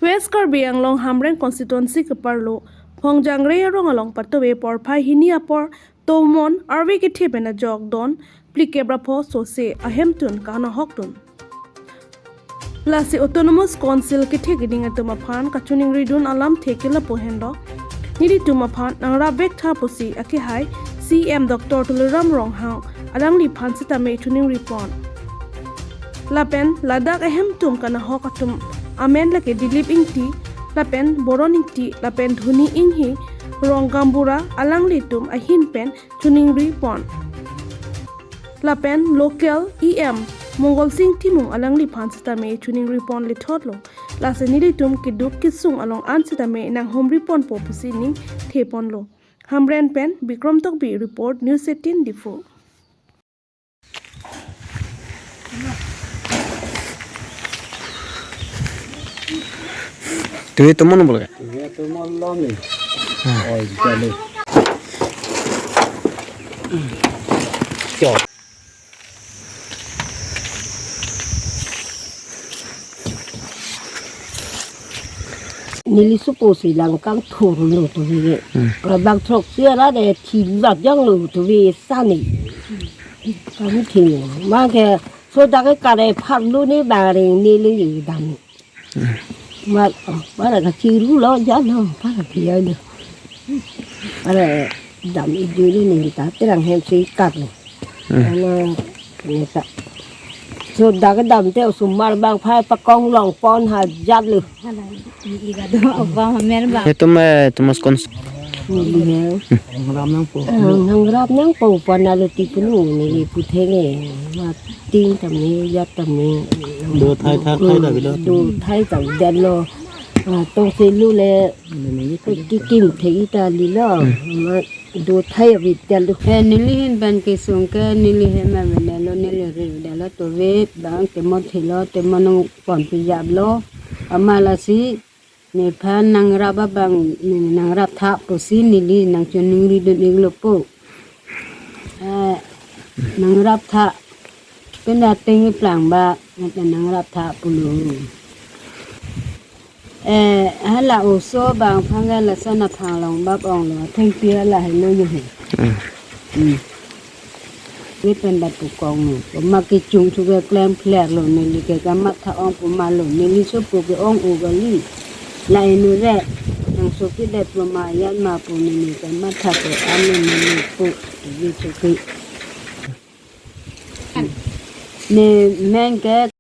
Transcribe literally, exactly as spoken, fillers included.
West Karbi Anglong Hamren constituency keparlo Phongjangre arong along patuve porphai hini apor tomon arve kethe pen ajok don phlikep ra pho sose ahemtun kanahokdun. Lasi Autonomous Council kethe keding atum aphan kachiningridun alamthe ke lapu henlo. Nelitum aphan nangrap vektha pusi akehai C M Doctor Tuliram Ronghang alangliphan sitame chiningripon. Lapen ladak ahemtun kanahok atum amen lake Dilip Ingti, lapen Boron Ingti, lapen Dhoni Inghi, Rong Gaonbura alanglitum ahin pen chiningripon. Lapen local E M Mongol Sing Timung alangliphan sitame chiningripon lethotlo. Lasi nelitum keduk kesung along an sitame nanghumriponpo pusi ning theponlo. Hamren pen Bikram Tokbi report, News eighteen Diphu. Tuve tomon bole. Tuve tomon lo ni. Oi, jale. Kyo. Neli supo si lang kangthur lo tuve. Hmm. Prabang throksia ra de thi lat jang lo tuve sani. Kami thi lo. Ma ke so dak ke kare phar lo ni baring neli dam. Ma, para kachiru lo ja lo, para kiya lo. Para dam ijuli ni ta terang hem si kat lo. Hmm. Ana neta. So dak dam te osomar bang phai pakong longpon ha jat lo. Hala, i, i ga do, apa mer bang. Itum, eh, Thomas Cons- Neli he. Nangrap nangpo. Eh, nangrap nangpo, panalo ti punu neli putheng e. Ma ting tame, jat tame. Do thai thak thai ta bilo. Do thai ta dalo. Ah, tong selu le. Neli ke kikim thei ta lilo. Hmm. Ma do thai avi dalo. Eh, neli hin pen kesung ke, neli hem avedetlo, neli ri avedetlo, tuve bang temon thilo, temon nangpon pijaplo. Amat lasi nephan nangrap abang, ne nangrap tha pusi neli nangchiningridun iklo po. Eh, nangrap tha. Pen ateng iplang ba, nephan nangrap tha pulo. Eh, hala oso bang phang ke lason aphang long bap onglo, thengpi hala helo yo he. Hmm. Hmm. Ri pen bat pu kong no. Puma kechung thu ke klem kler lo, neli ke kamatha ong puma lo, neli supo ke ong-o kali. La inu re, nang so ke det puma yan ma pu neli kamatha ke anu neli pu, neli so ke. Ne meng ke